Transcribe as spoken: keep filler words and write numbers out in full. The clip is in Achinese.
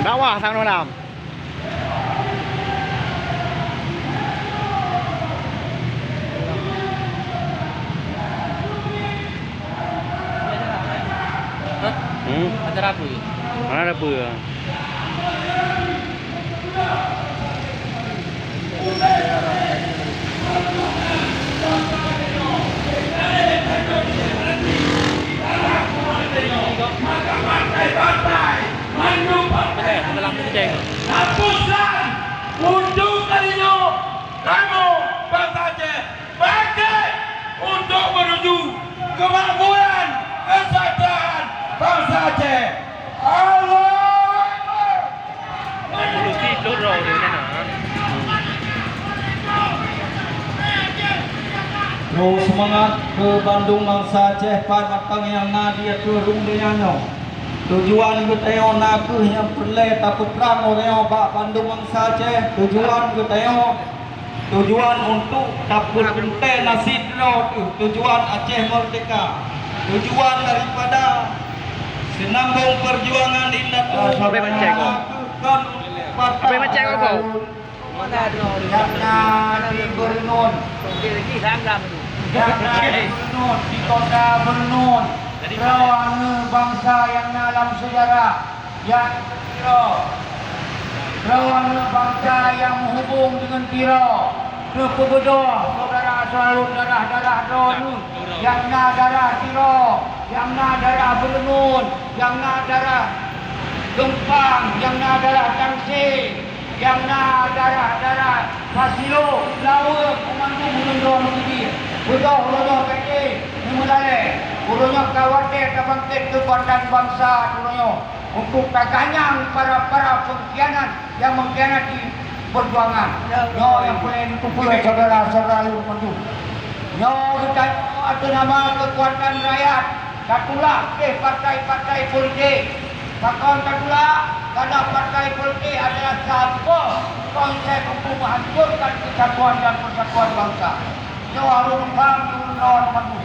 Dakwah tahun enam. Hah? Hmm? Acara apa ya? Mana ada apa ya? Hapuskan untuk kali nyoe kamu bangsa Aceh. Bangkit untuk menuju kemakmuran, kesejahteraan bangsa Aceh. Allahu Akbar. Bro, seumangat keu bandum bangsa Aceh pat mantong nyang na di ateueh rhueng donya nyoe. Tujuan geutanyoe na kheueh nyang peureulée tapeutrang uroe nyoe bak bandum bangsa Aceh. Tujuan geutanyoe Tujuan untuk tapeuteuntée nasib droe teuh, tujuan Aceh merdeka, tujuan daripada seunambong peujuangan indatu. Ah, sampai macet kok. Kon Sampai macet kok, kok. Nyang na di Beureunon, nyang na di Beureunon, di kota Beureunon, droeneuh bansa nyang na lam seujarah. Nyang Tiro, droeneuh bansa nyang meuhubong deungon Tiro, neupeubeudôh syedara seuraléng darah-darah droeneuh nyang na darah Tiro, nyang na darah Beureunon, nyang na darah Geumpang, nyang na darah Tangse, nyang na darah-darah Pasilo, Laweueng, Meumandum ureuëng droe meukeudeh. Beudôh uroe nyoe ka éh, meumeulalée. Uroe nyoe ka watée tabangkét keukuatan bansa uroe nyoe. Untuk taganyang para-para pengkhianat nyang mengkhianati perjuangan. Nyoe nyang peureulée neuteupeue syedara-syedara lôn mandum. Nyoe geutanyoe ateueh nama keukuatan rakyat tatulak deh partai-partai politik. Pakon tatulak? Karena partai politik adalah saboh konsep untuk menghancurkan kesatuan dan persatuan bangsa. Nyoe harôh paham di ulôn mandum.